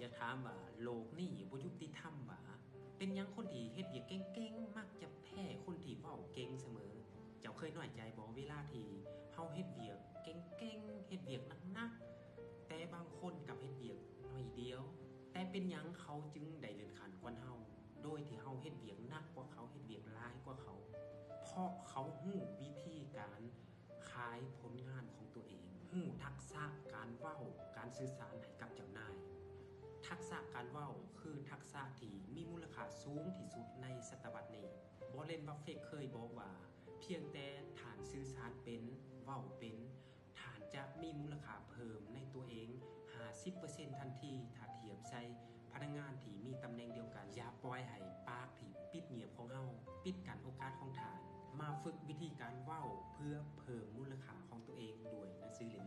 ຢາກຖາມວ່າໂລກນີ້ບໍ່ຍຸຕິທຳຫວາ? ເປັນຫຍັງຄົນທີ່ເຮັດວຽກເກັ່ງໆ ມັກຈະແພ້ຄົນທີ່ເວົ້າເກັ່ງສະເໝີ? ເຈົ້າເຄີຍນ້ອຍໃຈບໍ່ ເວລາທີ່ເຮົາເຮັດວຽກເກັ່ງໆ ເຮັດວຽກໜັກໆ ແຕ່ບາງຄົນກັບເຮັດວຽກໜ້ອຍດຽວ? ແຕ່ເປັນຫຍັງເຂົາຈຶ່ງໄດ້ເລື່ອນຂັ້ນກວ່າເຮົາ ໂດຍທີ່ເຮົາເຮັດວຽກໜັກກວ່າເຂົາ ເຮັດວຽກຫຼາຍກວ່າເຂົາ? ເພາະເຂົາຮູ້ວິທີການ ຂາຍຜົນງານຂອງຕົວເອງ, ຮູ້ທັກສະການເວົ້າ, ການສື່ສານໃຫ້ກັບເຈົ້ານາຍ. ທັກສະການເວົ້າຄືທັກສະທີ່ມີມູນລະຄ່າສູງທີ່ສຸດໃນສະຕະວັດນີ້. ວໍເລັນ ບັບເຟດ ເຄີຍບອກວ່າ ພຽງແຕ່ທ່ານສື່ສານເປັນ, ເວົ້າເປັນ, ທ່ານຈະມີມູນລະຄ່າເພີ່ມໃນຕົວເອງຫ້າສິບເປີເຊັນທັນທີ ຖ້າທຽບໃສ່ພະນັກງານທີ່ມີຕຳແໜ່ງດຽວກັນ. ຢ່າປ່ອຍໃຫ້ປາກທີ່ປິດງຽບຂອງເຮົາປິດກັ້ນໂອກາດຂອງທ່ານ. ມາຝຶກວິທີການເວົ້າເພື່ອເພີ່ມມູນລະຄ່າຂອງຕົວເອງດ້ວຍໜັງສືເຫຼັ້ມ